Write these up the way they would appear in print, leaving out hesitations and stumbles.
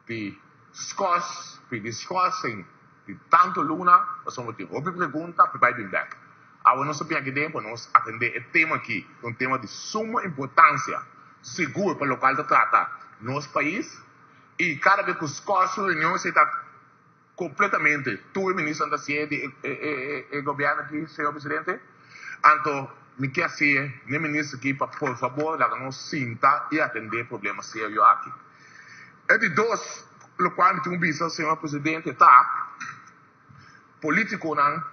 Di skòrs, pidi skòrsing di tantu luna pasobra tin hopi pregunta pa bai bin bèk. Awe nos a bin aki den pa nos atendé e tema aki, ta un tema di suma importansia, sigur pa lokal ta trata nos pais i kada bes ku skòrs un reunion esei ta kompletamente tur e ministernan ta hasié di e gobièrnu aki, señor presidente. Anto mi ke hasié n'e minister aki pa por fabor laga nos sinta i atendé e problema serio aki. E di dos lokual mi tin ku bisa, señor presidente, ta politikonan,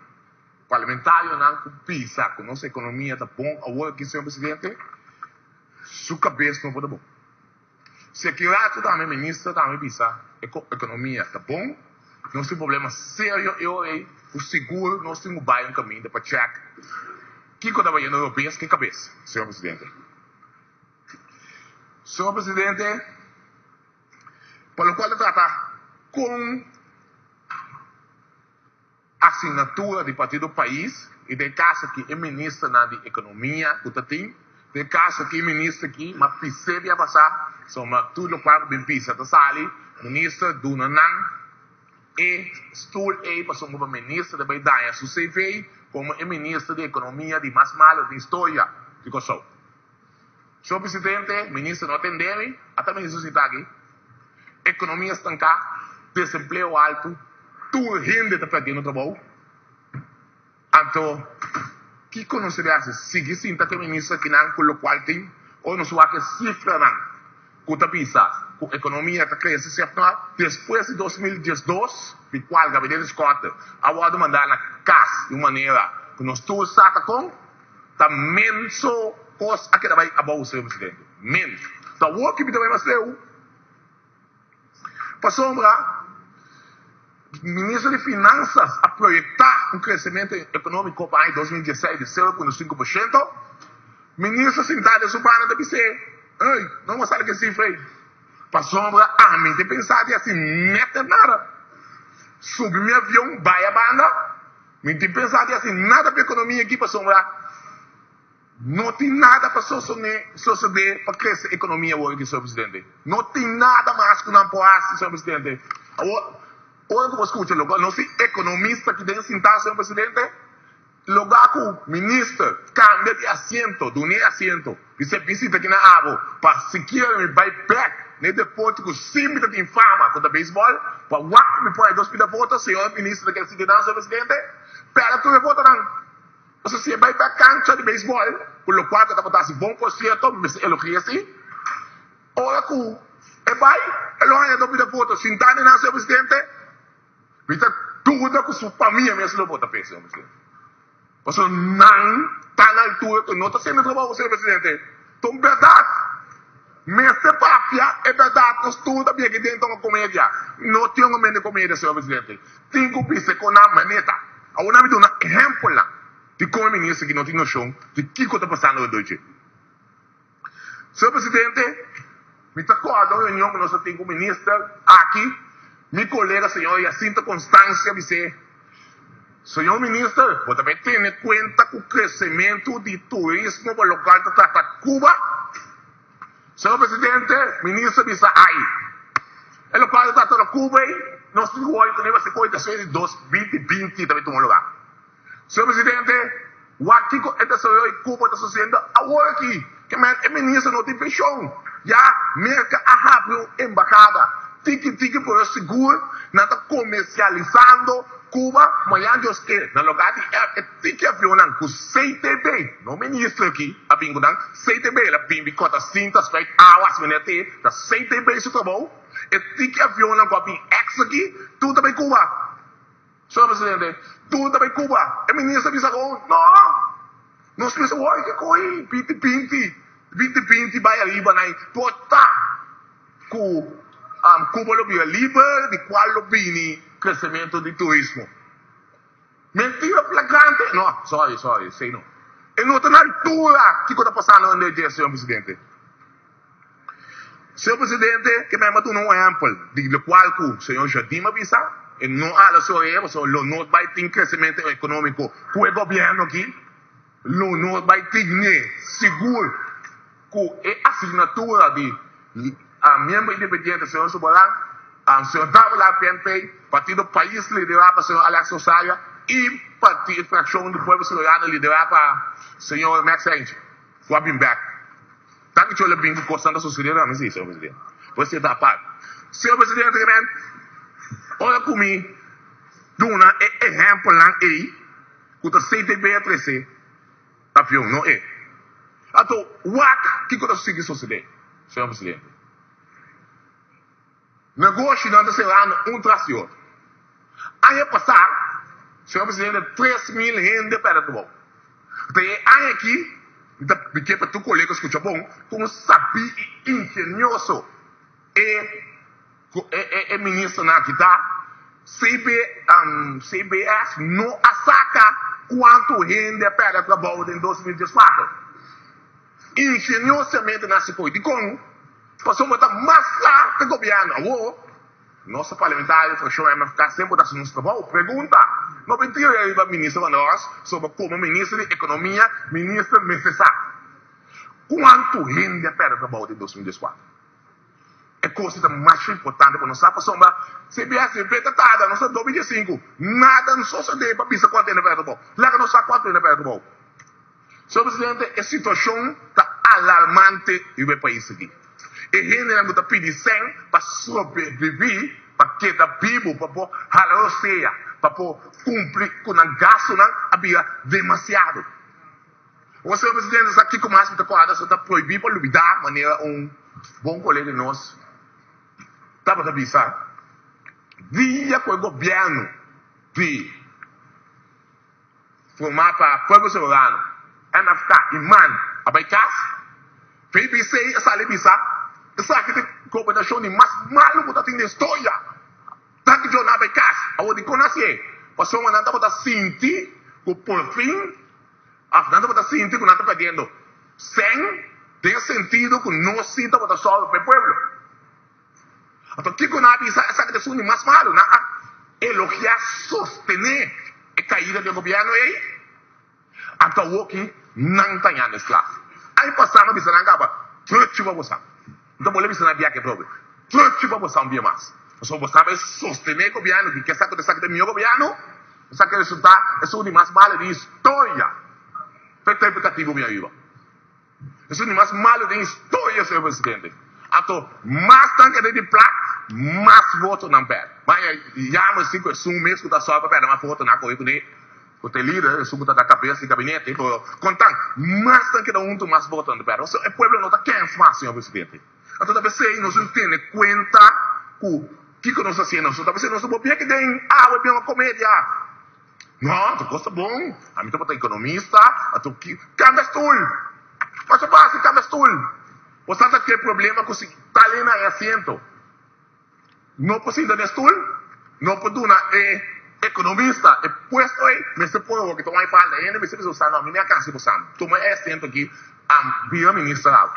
parlamentarionan ku bisa ku nos ekonomia ta bon awor aki, señor presidente, su kabes no por ta bon. Si aki rato tambe minister tambe bisa e ekonomia ta bon, nos tin problema serio e ora ei ku sigur nos tin ku bai un kaminda pa chèk kiko ta bayendo robes ku e kabes, señor presidente. Señor Presidente, pa locual ta trata con asignatura di Partido Pais y den caso aki e ministernan di economia cu ta tin, den caso aki e minister aki ma pise bia pasa, so ma tur locual cu bin pisa ta sali, minister duna nan e stoel ey pasobra pa minister ta bay daña su CV como e minister di economia di mas malo den historia di Corsou. Señor Presidente, Minister no atende mi, ata Minister sinta aki. Economia stanca, desempleo alto, tur hende ta perdiendo trabou. Anto, kico nos debe haci? Sigui sinta cu e Minister akinan cu locual tin? Ora nos wak e cifranan cu ta bisa cu economia ta crece cierto despues di 2012, di cual Gabinete Schotte a wordo manda na cas di un manera cu nos tur sa ta con, Ta men so kos a keda bai abou, señor presidente. Men. Ta awor ki mi ta bai mas leu. Pasobra Minister di Finansas a proyektá un kresementu ekonómiko pa aña 2016 di 0.5%. Minister sintá den su banda ta bis'é, Ey, no bo sali ku e sifra ei. Pasobra ami ta pensa di hasi nèt nada. Subi mi avion bai a banda. Mi tin pensa di hasi nada pa ekonomia aki pasobra no tin nada pa sosode pa krese ekonomia awor aki, señor presidente. No tin nada mas ku nan por hasi, señor presidente. Awor, ora ku bo skucha loke nos tin ekonomista aki den sintá, señor presidente, loga ku minister kambia di asiento, duna e asiento. Mi ser bisita aki na abo pa sikiera mi bai bek na e deporte ku si mi ta tin fama ku ta beisbòl pa wak ku mi por hay dos pida voto, señor minister ta kere sinti nan señor presidente pèrdè tur e votonan. Pasobra si e bai bek kancha di beisbòl ku lokual ku tabata hasi bon por sierto mi mester elogia si ora ku e bai e lo haña dos pida voto sinta den nan señor presidente mi ta duda ku su famia mes lo vota p'e señor presidente. Pasobra nan ta na altura ku no ta hasiendo e trabou, señor presidente. Ta un bèrdat. Mester papia e bèrdat. Nos tur ta biaha aki den ta un komedia. No tin un momento di komedia, señor presidente. Tin ku bisa kon nan maneta. Awor nan mi duna ehèmpelnan di kon e minister aki no tin noshon di kiko ta pasando rondó dje. Señor Presidente, mi ta corda un reunion cu nos a tin cu Minister aki, mi colega señor Jacinto Constancia bis'é, Señor Minister, bo ta bay tene cuenta cu crecemento di turismo pa locual ta trata Cuba? Señor Presidente, Minister bisa ay. E locual ta trata na Cuba ey, nos tin cu hoy tene base coy ta di 2020 ta bay tuma lugar. Señor Presidente, wak kiko e desaroyo di Cuba ta sucediendo awor aki. Ke men e minister no tin pension. Ya Merca a habri un embahada. Tiki tiki pero sigur nan ta comercializando Cuba. Mañan Dios ke, na lugar di e tiki avionnan cu CTB, no minister aki a bin cu nan, CTB el a bin bi cota cinta spuit awa asina mester te, ta CTB su trabou. E tiki avionnan cu a bin ex aki, tur ta bay Cuba. Señor Presidente, tur ta bay Cuba. E minister bisa con, no! Nos mester word ke coy binti binti, binti binti bay ariba na e por ta cu Cuba lo bira liber di cual lo bini crecemento di turismo. Mentira flagrante! No, sorry, sorry, esey no. E no ta na altura kico ta pasando rond dje, señor Presidente. Señor Presidente, ke mei a duna un ehempel di lokual ku señor Jardim a bisa, e no hala su orea pasobra lo no bai tin kresementu ekonómiko ku e gobièrnu aki, lo no bai tin ne sigur ku e asignatura di miembro independiente señor Subaran. Señor Davelaar, PNP, Partido Pais liderá pa señor Alex Rosario i Partido Frakshon di Pueblo Soberano liderá pa señor Max Heintje ku a bin bèk. Tantu cu el a bin cu cosnan ta sucede na mi si, señor presidente. Por esey ta apart. Señor presidente, ke men ora cu mi duna e ehempelnan ey cu ta CTB a trece avion, no e. Anto wak kico ta sigui sucede, señor presidente. Negoshinan ta serando un tras di otro. Aña pasá, señor presidente, 3000 hende a pèrdè trabou. Ta e aña aki, mi ta mi ke pa tur kolega skucha bon, kon sabí i ingenioso e e e ministernan aki ta. CB CBS no a saka kuantu hende a pèrdè trabou den 2014. Ingeniosamente nan a hasi koe. Dikon? Pasobra ta mas kla ke gobièrnu. Awor, nos ta parlamentario, frakshon MFK semper ta hasi nos trabou. Pregunta, No bin tira riba minister Van der Horst sobra komo minister di ekonomia, minister mester sa kuantu hende a pèrdè trabou den 2014. E kos ta masha importante pa nos sa pasobra CBS siempre ta tarda, nos ta 2015, nada no sosodé pa bisa kuantu hende a pèrdè trabou. Laga nos sa kuantu hende a pèrdè trabou. Señor Presidente, e situacion ta alarmante riba e pais aki. E hendenan cu ta pidi cen pa sobrevivi, pa keda bibo, pa por hala rosea, pa por cumpli cu nan gastonan a bira demasiado. Awor, Señor Presidente, sa kico mas mi ta corda? So ta prohibi pa lubida, manera un bon colega di nos tabata bisa, dia cu e gobierno di. Formá pa Pueblo Soberano, MFK i man a bai kas. VBC a sali bisa, Esaki ta e gobernashon di mas malu ku ta tin den storia. Tantu djo nan a bai kas. Awor dikon nan hasié? Pasobra nan tabata sinti ku porfin òf nan tabata sinti ku nan ta perdiendo sèn den sentido ku nos si tabata sòru pa e pueblo. Anto kiko nan a bisa? Esaki ta esun di mas malu. Nan a elogiá, sostené e kaida di e gobièrnu ei. Anto awoki nan ta ña mezklá. Ai pasá mi a bisa nan kaba, Truchi pa bosa. Mi ta bolbe bisa nan biaha probe, Truchi pa bosa un bia mas. Pasobra bo sabe sostené e gobièrnu ki ke sa ku ta esaki ta e mihó gobièrnu, esaki a resultá esun di mas malu den historia. P'e tempu katibu mi a biba. Esun di mas malu den historia, señor presidente. Anto, mas nan keda di plak, mas votonan pèrdè. Baña yama si ku esun mes ku ta sòl pa pèrdè mas votonan kohe kuné, ku ta e lider, esun ku ta na kabes di gabinete. Pero kontan, mas nan keda huntu, mas votonan ta pèrdè. Pasobra e pueblo no ta kens mas, señor presidente. Anto ta p'esei nos tin tene kuenta ku kiko nos ta hasiendo. Ta p'esei nos no por bia keda den awa i bia un komedia. No, ta cosa bon. Ami tabata economista, anto ki cambia stoel. Paso paso cambia stoel. Bo sa ta ke problema cu si tal hende na e asiento. No por sinta den stoel, no por duna e economista e puesto ey, mester pone awor ki ta wai falta hende, mester bisa bo sa no, ami mi a cansa di bo sa. Tuma e asiento aki, am bira minister awe.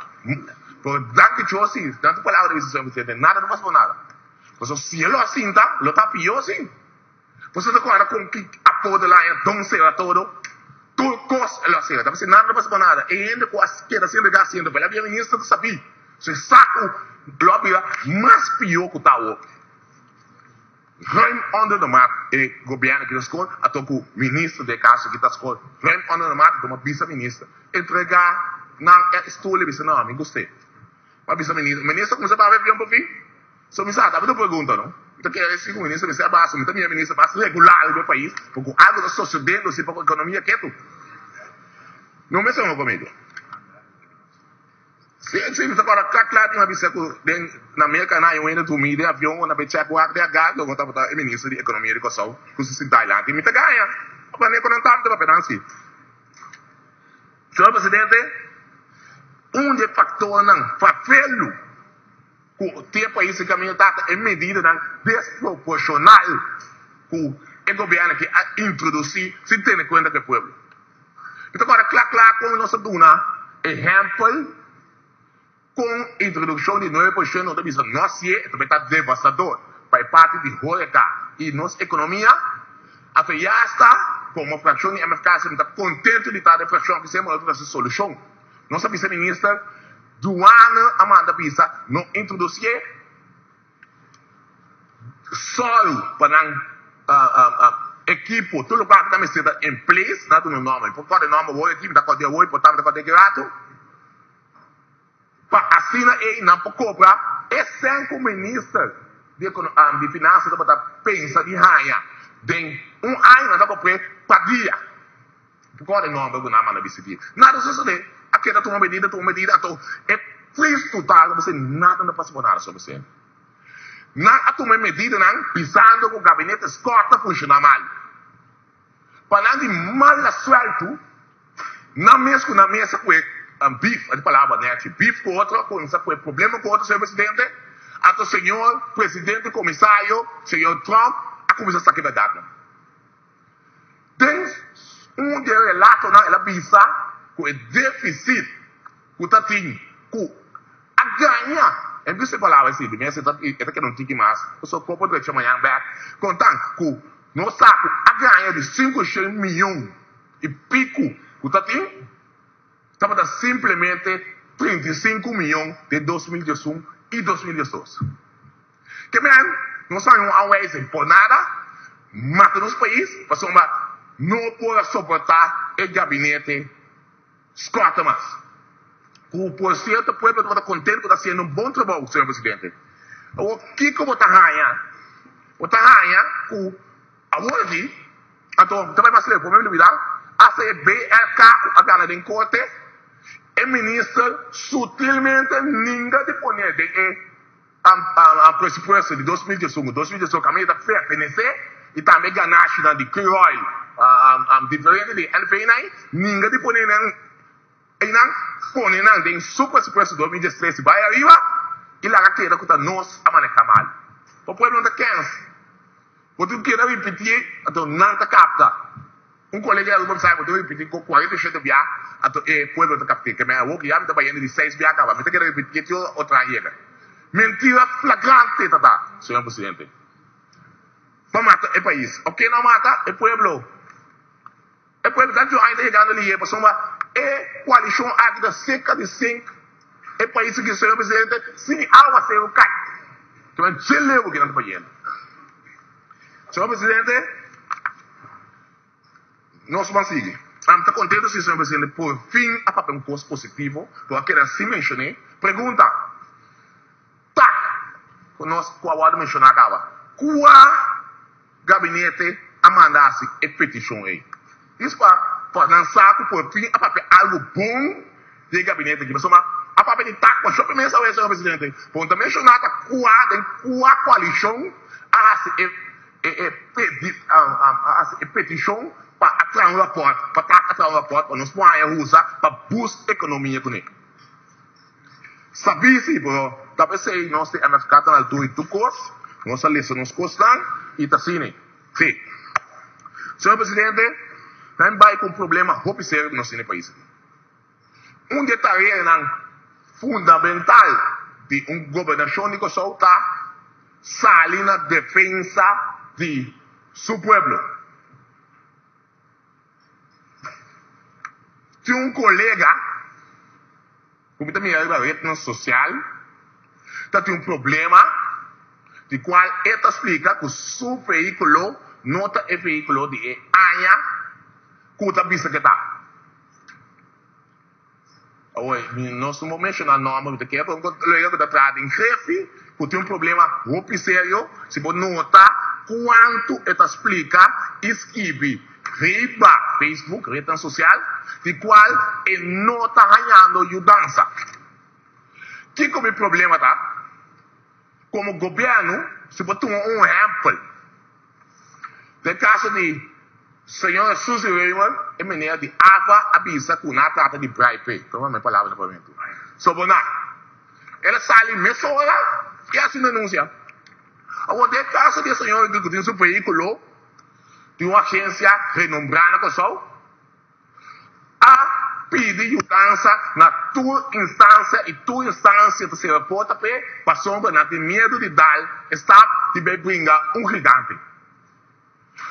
Pero danki Dios si, danki palabra di bisa señor presidente, nada no pasa por nada. Pasobra si e lo a sinta, lo ta pio si. Boso ta kòrda kon ki apodo la haña Don Sera Todo? Tur kos el a sera. Ta parse nada no pasa pa nada. E hende ku a keda sin regá asiento pa el a bira minister ta sabí. So e sa ku lo a bira mas pió ku ta awor. Ruim onder de mat e gobièrnu ki ta skol ato ku minister den e kaso ki ta skol ruim onder de mat anto mi a bisa minister entregá nan e stoel e bisa no mi gust'é. Mi a bisa minister, minister kuminsá papia bien por fin. So mi sa, ta mi ta pregunta no. Mi ta kere si ku minister mester a basa, mi ta mira minister mas regular riba e pais, porque algo ta sosodendo si pa ku ekonomia ketu. No mester no komedia. Si, si, mi ta kòrda kla kla tin a bisa ku den na Merka nan un hende drumí den avion unda bai chèk wak den a gardo ku tabata e minister di ekonomia di Kòrsou ku su sintá dilanti. Mi ta gaña. Manera ku nan ta mi ta papia nan si. Señor Presidente, un di e faktornan fafelu ku tin e pais den kaminda ta e medidanan desproporshonal ku e gobièrnu aki a introdusí sin tene kuenta ku e pueblo. Mi ta kòrda kla kla kon nos a duna ehèmpel kon introdukshon di 9% no ta bisa no hasié, e ta bai ta devastador pa e parti di horeca i nos ekonomia. Ato yasta komo frakshon di MFK si mi ta kontentu di ta den frakshon aki semper nos ta trese solushon. Nos a bisa minister. Duana a manda bisa no introducié. Sòru pa nan ekipo, tur lokual ku ta mester ta in place, nan a duna un nòmber. Mi por kòrda e nòmber awor aki, mi ta kòrda di awor, por ta mi ta kòrda di aki ratu. Pa asina ei nan por kobra e sèn ku minister di di finansa tabata pensa di haña den un aña, nan ta kopr'é pa dia. Mi por kòrda e nòmber ku nan a manda bisití. Nada a sosodé, a keda tuma medida, tuma medida, anto e tristu ta ku nada no ta pasa por nada, señor presidente. Nan a tuma e medidanan bisando ku gabinete Scott ta funshoná mal. Pa nan di mala suèltu, nan mes ku nan mes a kue beef, a di palabra nèchi, beef ku otro, a kuminsá kue problema ku otro, señor presidente. Anto señor presidente komisario, señor Trump, a kuminsá saka e bèrdatnan. Den un di e relatonan el a bisa ku e defisit ku ta tin ku a gaña, e bisa e palabra esei di mes e ta e ta keda un tiki mas pasobra kopo drecha mañan bek, kontan ku nos sa ku a gaña di 500 miyon i piku ku ta tin tabata simplemente 35 miyon den 2011 i 2012. Ke men no sa un aanwijzing por nada mata nos pais pasobra no por a soporta e gabinete Schotte mas. Cu por cierto pueblo tabata contento cu ta haciendo un bon trabou, señor presidente. Awor kico bo ta haya? Bo ta haya cu awor aki, anto ta bay mas leu, por mi lubida, hasta e BRK cu a gana den corte, e minister sutilmente ninga di pone den e A presupuesto di 2011, 2012 kaminda ta pertenesé i tambe ganashinan di crude oil diferente di NV-nan, ninga di pone nan einan, pone nan den su presupuesto 2013 bai ariba i laga keda ku ta nos a maneha mal. Bo pueblo no ta kens. Bo tin keda ripití anto nan ta kapta. Un kolega di Aruba bisa bo tin ripití ko 47 bia anto e pueblo ta kapt'é. Ke men awor ku ya mi ta bayendo di seis bia kaba mi ta keda ripití te ora otro aña yega. Mentira flagrante ta ta, señor presidente. Pa mata e pais. Of ken a mata? E pueblo. E pueblo tantu aña ta yegando lihe pasobra e koalishon aki ta seka di sink e pais aki, señor presidente, sin awaseru kai. Ke men dje leu ku nan ta bayendo. Señor presidente, nos ban sigui. Ami ta contento si, señor presidente, por fin a papia un cos positivo, lo a keda sin mencion'é. Pregunta, Tak cu nos cu a wordo menciona caba, cua gabinete a manda haci e peticion ey? Dis pa pa nan sa cu por fin a papia algo bon di e gabinete aki. Pasobra a papia di tak pa shopi mes awe, señor presidente. Bo no ta menciona ta cua den cua coalicion a haci e e e pedi a haci e peticion pa a traha un rapport, pa tak a traha un rapport pa nos por haña usa pa boost economia cune. Sabí si, pero ta p'esey nos di MFK ta na altura di tur cos, nos a lesa nos cosnan y ta asina. Sí. Señor Presidente, nan bai cu un problema hopi serio cu nos tin den pais aki. Un di e tareanan fundamental di un gobernacion di Kòrsou ta sali na defensa di su pueblo. Tin un colega cu mi ta mira riba rednan social ta tin un problema di cual e ta splica cu su vehiculo no ta e vehiculo di e aña cu ta bisa cu e ta. Awor, mi nos no por menciona nomber, mi ta kere por un colega cu ta traha den Grefi cu tin un problema hopi serio, si bo nota cuanto e ta splica y skibi riba Facebook, rednan social, di cual e no ta hañando yudansa. Kico mi problema ta? Como gobierno, si bo tuma un ehempel, Den caso di señora Suzy Raymer, e meneer di AVA a bisa cu nan a trata di bribe. Tuma mi palabra na pavimento. Soboná. El a sali mesora y haci un denuncia. Awor, den caso di e señora cu tin su vehiculo di un agencia renombrá na Kòrsou, a pidi yudansa na tur instansia i tur instansia ta sera porta p'e pasobra nan tin miedu di dal e stap di bay bringa un gigante.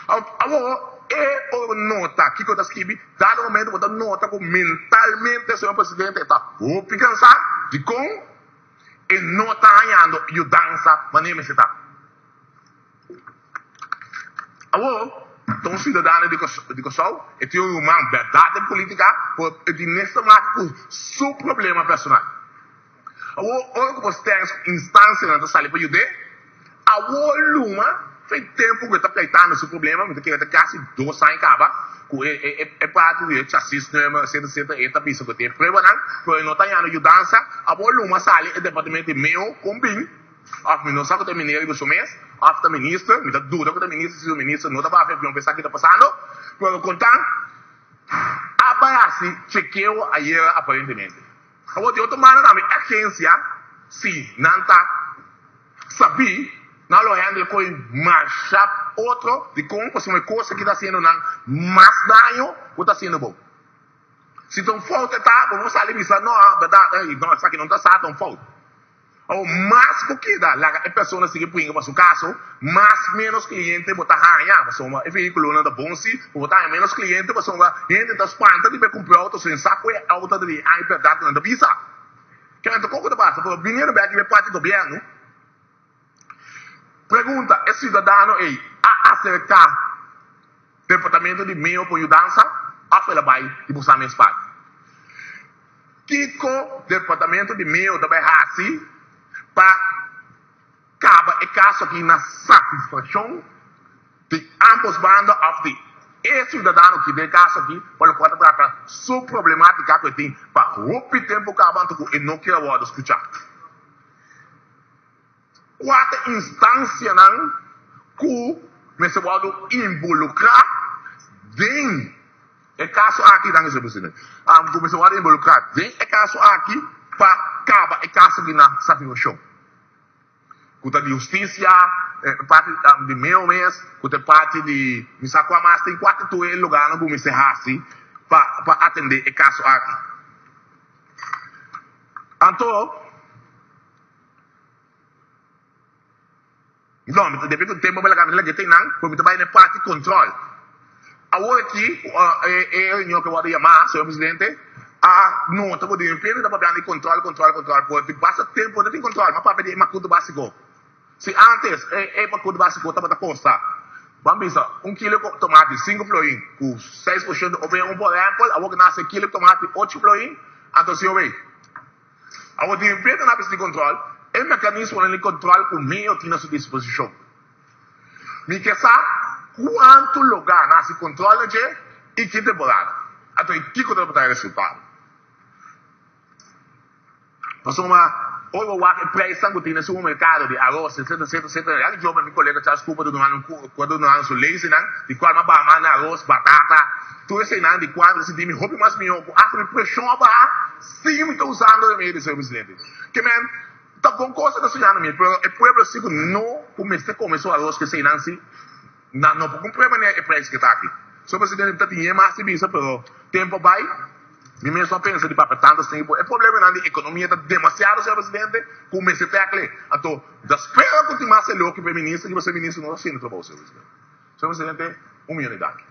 Awor e ora nota kiko ta skibi, dado momento bo ta nota ku mentalmente señor presidente e ta hopi kansa dikon e no ta hañando yudansa manera mester ta. Awor, ta un siudadano di Kòrsou, e tin un ruman bèrdat den polítika, pero e tin nes ta maka ku su problema personal. Awor, ora ku bo stèns ku instansianan ta sali pa yud'é, awor luma fe tempu ku e ta pleitando su problema, mi ta kere ta kasi dos aña kaba, ku e e parti di e chasisnummer etcetera etcetera, e ta bisa ku e tin e pruebanan, pero e no ta hañando yudansa, awor luma sali e departamento di meo kon bin. Of mi no sa ku ta e meneer riba su mes, of ta minister, mi ta duda ku ta minister, si su minister no ta baha avion pa esaki ta pasando, pero kontan a bai hasi chekeo ayera aparentemente. Awor di otro manda tambe e agensia si nan ta sabí nan lo handle koe masha otro dikon pasobra e kos aki ta hasiendo nan mas daño ku ta hasiendo bo. Si ta un fout e ta bo por sali bisa no bèrdat no esaki no ta sa ta un fout. Awor, mas bo keda laga e persona sigui bringa pa su kaso, mas ménos kliente bo ta haña. Pasobra e vehíkulonan ta bon sí, pero bo ta haña ménos kliente pasobra hende ta spanta di bai kumpra outo sin sa ku e outo ta di aña bèrdat ku nan ta bisa. Kinan ta koko ta pasa? Pero biniendo bèk riba e parti gobièrnu, pregunta e siudadano ei a aserká Departamento di Meo pa yudansa òf el a bai di busa mes parti? Kiko Departamento di Meo ta bai hasi pa kaba e kaso aki na satisfakshon di ambos banda òf di e siudadano ki den e kaso aki pa lokual ta trata su problematika ku e tin pa hopi tempu kaba anto ku e no kier a wòrdu skuchá? Kua ta instansianan ku mester wòrdu involukrá den e kaso aki? Danki, señor presidente. Ku mester wòrdu involukrá den e kaso aki pa kaba e kaso aki na satisfakshon. Ku ta di hustisia, e parti di meo mes, ku ta e parti di mi sa kua mas tin, kua ta tur e lugarnan ku mester hasi pa pa atendé e kaso aki. Anto. No, mi ta debe ku tempu mi laga mi laga te nan, pero mi ta bai na e parti control. Awor aki e e reunion ke wòrdu yamá, señor presidente, a nota ku di repente ta papiando di control, control, control, por di basta tempu no tin control. Mi a papia di e makutu básiko. Si ántes e e makutu básiko tabata kosta, ban bisa, un kilo tomati sinku florin ku 6% obe un por ehèmpel, awor ku nan hasi e kilo tomati ocho florin, anto si obe. Awor di repente nan a bisa di control, e mecanismonan di control cu meo tin na su disposicion. Mi ke sa cuanto loga nan a haci control na dje y ki temporada. Anto y kico tabata e resultado. Pasobra ora bo wak e prijsnan cu tin na supermercado di aros etcetera etcetera etcetera ya ki joven mi colega Charles Cooper ta dunando un cu a dunando su leysinan di cual mi a baha mas na aros, batata, tur eseinan di cual mi ta sinti mi hopi mas miho cu hasta mi presion a baha sin mi ta usando remedio señor presidente. Ke men ta bon cosa ta siñando mi pero e pueblo si cu no cu mester come su aros cu eseinan si Nan no por cumpra e manera e prijs ke ta aki. Señor Presidente, mi ta tin mas di bisa, pero tempo a bay. Mi mes no a pensa di papia tanto asina. E problemanan di economia ta demasiado, señor Presidente, cu mester tackle. Anto, ta spera cu tin mas eloki pa e minister, ki pasobra e minister no ta haciendo trabou, señor Presidente. Señor Presidente, un miyon di danki.